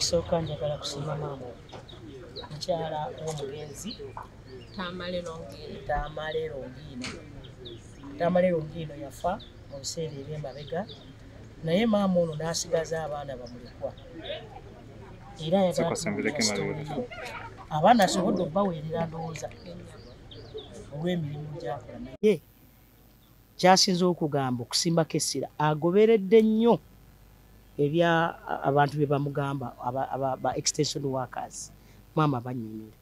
Ekisooka njagala kusiima maama mukyala w'omugenzi Tamale Longino. Tamale Longino. Tamale Longino yafa mu biseera eby'emabega, naye maama ono n'asigaza abaana bamulekwa. Era ayagala abaana asobodde obbaweerera ndowooza olw'emirimu gy'akola, naye kyasinze okugamba okusimbako essira agoberedde nnyo ebya abantu bye bamugamba aba extension workers. Maama bannyonnyole.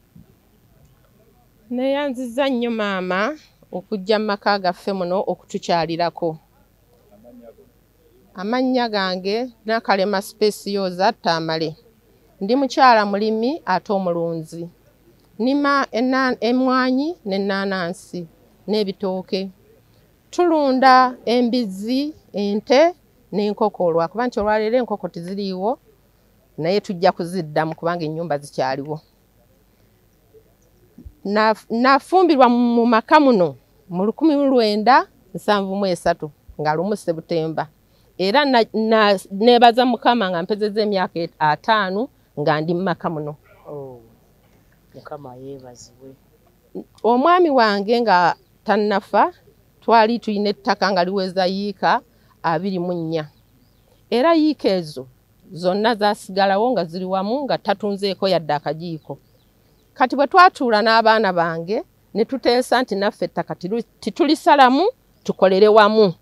Neeyanzizza nnyo maama okujja mu maka gaffe muno okutukyalirako. Amannya gange Nakalema Specioza Tamale. Ndi mukyala mulimi ate omulunzi. Nnima emmwanyi n'ennaanansi n'ebitooke. Tulunda embizzi, ente n'enkoko, olwakuba nti olwaleero enkoko teziriiwo naye tujja kuziddamu kubanga ennyumba zikyaliwo. Nafumbirwa mu maka muno mu 1973 nga lumu Sebutemba, era neebaza Mukama nga mpezezza emyaka 50 nga ndi mu maka muno. Mukama yeebazibwe. Omwami wange nga tannafa twali tulina ettaka nga liweza yiika 24, era yiika ezo zonna zasigalawo nga ziri wamu nga tatunzeeko yadde akajiiko. Kati bwe twatuula n'abaana bange ne tuteesa nti naffe ettaka titulisalamu, tukolere wamu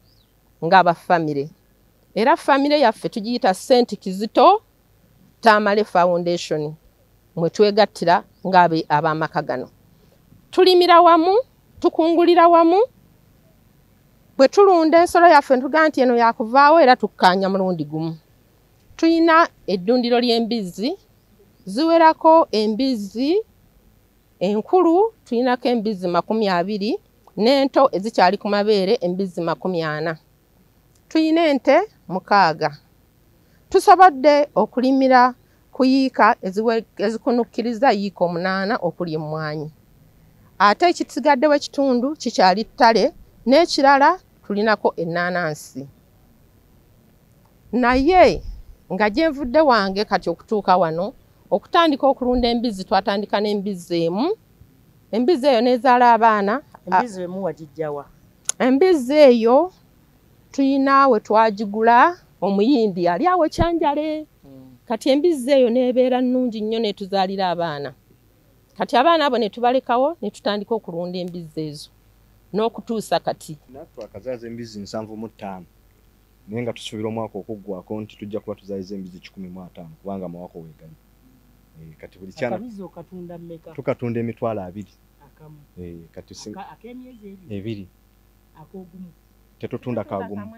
ng'abafamire. Era famire yaffe tugiyita St. Kizito Tamale Foundation, mwe twegattira ng'ab'amaka gano. Tulimira wamu, tukungulira wamu. Bwe tulunda ensolo yaffe ntugamba nti eno yakuvaawo, era tukkaanya mulundi gumu. Tulina eddundiro ly'embizzi, ziwerako embizzi enkulu tulinako embizzi 20 n'ento ezikyali ku mabeere embizzi 40. Tulina ente 6. Tusobodde okulimira ku yiika ezikunukkiriza yiika 8 okuli emmwanyi. Ate ekisigaddewo ekitundu kikyali ttale, n'ekirala tulinako ennaanansi. Naye nga gye nvudde wange kati okutuuka wano, okutandika okulunda embizzi twatandika n'embizzi emu. Embizzi eyo n'ezaala abaana. Embizzi emu wagiggya wa? Embizzi eyo tulina we twagigula omuyindi ali awo Kyanjale. Kati embizzi eyo n'ebeera nnungi nnyo n'etuzaalira abaana. Kati abaana abo ne tubalekawo ne tutandika okulunda embizzi ezo n'okutuusa kati. Naffe akazaaza embizzi 75, naye nga tusuubira omwaka okuggwako nti tujja kuba tuzaaliza embizzi 150 kubanga amawako weegali. Kati buli kyana okatunda mmeka? Tukatunda 20,000. Kati ak'emyezi ebiri. Ak'ogumu. Tetutunda kagumu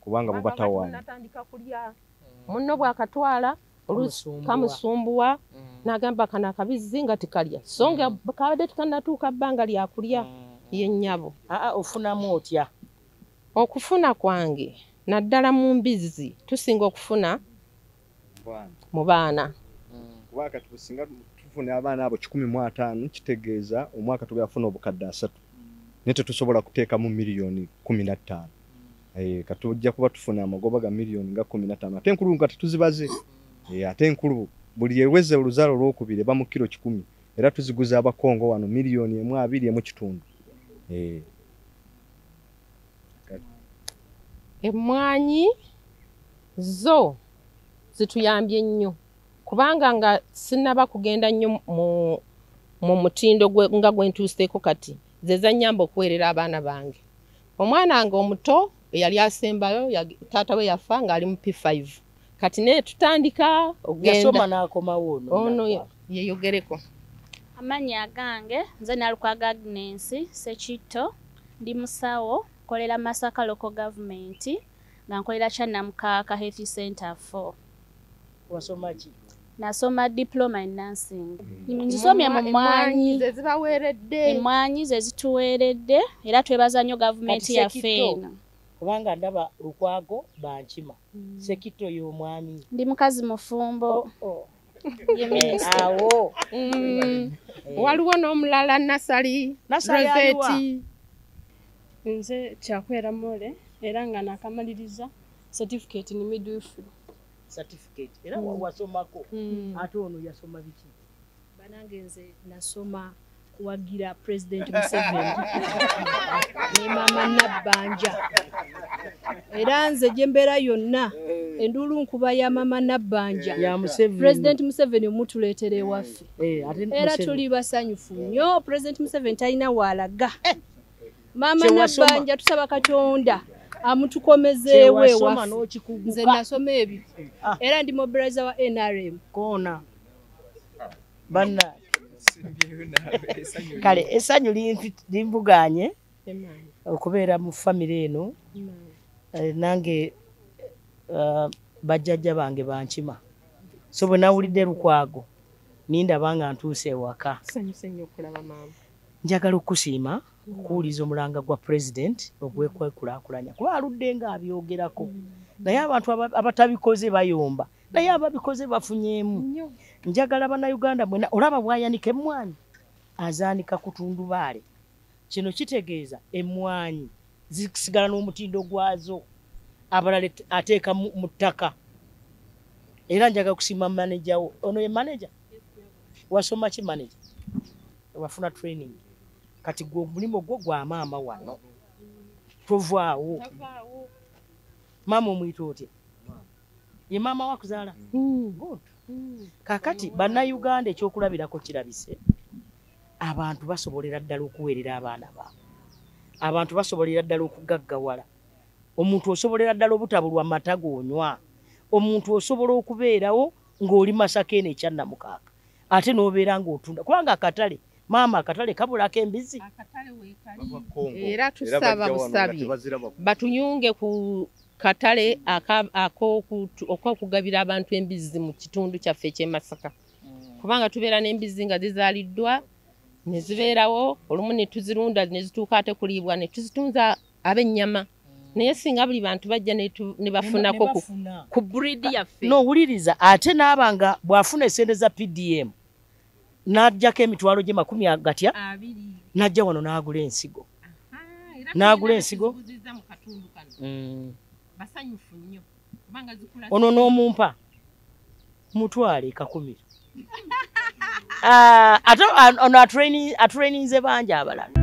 kubanga buba tawaanya. Munno bw'akatwala kamusumbuwa n'agamba kano akabizzi nga tekalya, so nga kabadde tekannatuuka bbanga lyakulya. Ye nnyabo. Ofunamu otya? Okufuna kwange naddala mu mbizzi tusinga okufuna mu baana. Kuba kati businga tufuna abaana abo 150, kitegeeza omwaka tugenda kufuna obukadde 3, naye tetusobola kuteekamu miliyoni 15. Kati tujja kuba tufuna amagoba ga miliyoni nga 15, ate enkulu nga tetuzibaze. Ate enkulu buli eweze oluzaalo olwokubiri eba mu kiro 100, era tuziguza Abakongo wano miliyoni 1 2.5. Emmwanyi zo zituyambye nnyo kubanga nga sinnaba kugenda nnyo mu mutindo nga gwe ntuuseeko kati, ze zannyamba okuweerera abaana bange. Omwana wange omuto eyali asembayo taata we yafa ng'ali mu P5. Kati naye tutandika ogenda. Yasoma n'akomawo ono yeeyogereko. Amannya agange nze Nalukwago Agnes Sekitto, ndi musawo, nkolera Masaka Local Government nga nkolera Kyannamukaaka Health Center 4. Wasoma ki? Nasoma diploma in nursing. Nzisomye mu mmwanyi ze zibaweeredde. Emmwanyi ze zituweeredde, era twebaza nnyo gavumenti yaffe eno. Kubanga ndaba Lukwago bankima. Sekitto y'omwami. Ndi mukazi mufumbo. Awo. Waliwo n'omulala Nasali Rosette. Nze Kyakwera Mole, era nga nakamaliriza certificate in midwifery. certificate era wasomako ate ono yasoma biki? Banange nze nasoma kuwagira President Museveni ne mama Nabbanja, era nze gye mbeera yonna enduulu nkuba ya mama Nabbanja ya Museveni. President Museveni omutuleetera ewaffe era tuli basanyufu nnyo. President Museveni talina waalaga. Mama Nabbanja tusaba Katonda amutukomezeewo ewaffe. Nze nasoma ebyo era ndi mobilizer wa NRM koona banna. Kale essanyu limbuganye okubeera mu famire eno. Nange bajjajja bange bankima, so bwe nawulidde Lukwago nindaba nga ntuuse ewaka. Njagala okusiima okuwuliza omulanga gwa President ogw'ekwekulaakulanya, kuba aludde nga abyogerako, naye abantu abatabikoze bayomba, naye ababikoze bafunyeemu. Njagala bannayuganda mwena, olaba bw'ayanika emmwanyi azaanika ku tundubaale. Kino kitegeeza emmwanyi zisigala n'omutindo gwazo, abalala ateeka mu ttaka. Era njagala kusiima maneja wo. Ono ye maneja? Wasoma ki maneja? Wafuna training. Kati gwe omulimu gwo gwa maama wano, tovaawo. Maama omuyita otya? Ye maama wakuzaala? Good. Kakati bannayuganda ekyokulabirako kirabise, abantu basobolera ddala okuweerera abaana baabwe, abantu basobolera ddala okugaggawala, omuntu osobolera ddala obutabulwa mata g'onywa, omuntu osobola okubeerawo ng'oli Masaka eno ekyannamukaaga ate n'obeera ng'otunda, kubanga akatale maama akatale kabulako embizzi. Era tusaba busabi batunyunge ku katale ak'okugabira abantu embizzi mu kitundu kyaffe eky'e Masaka, kubanga tubeera n'embizzi nga zizaaliddwa ne zibeerawo, olumu ne tuzirunda ne zituuka ate kuliibwa ne tuzitunza ab'ennyama. Naye singa buli bantu bajja ne bafunako ku breed yaffe. N'owuliriza ate n'aba nga bw'afuna essente za PDM n'aggyako emitwalo gye 20 n'ajja wano n'agula ensigo, n'agula ensigo ono n'omumpa mutwale 2,000. Ate ono atraininze bangi abalala.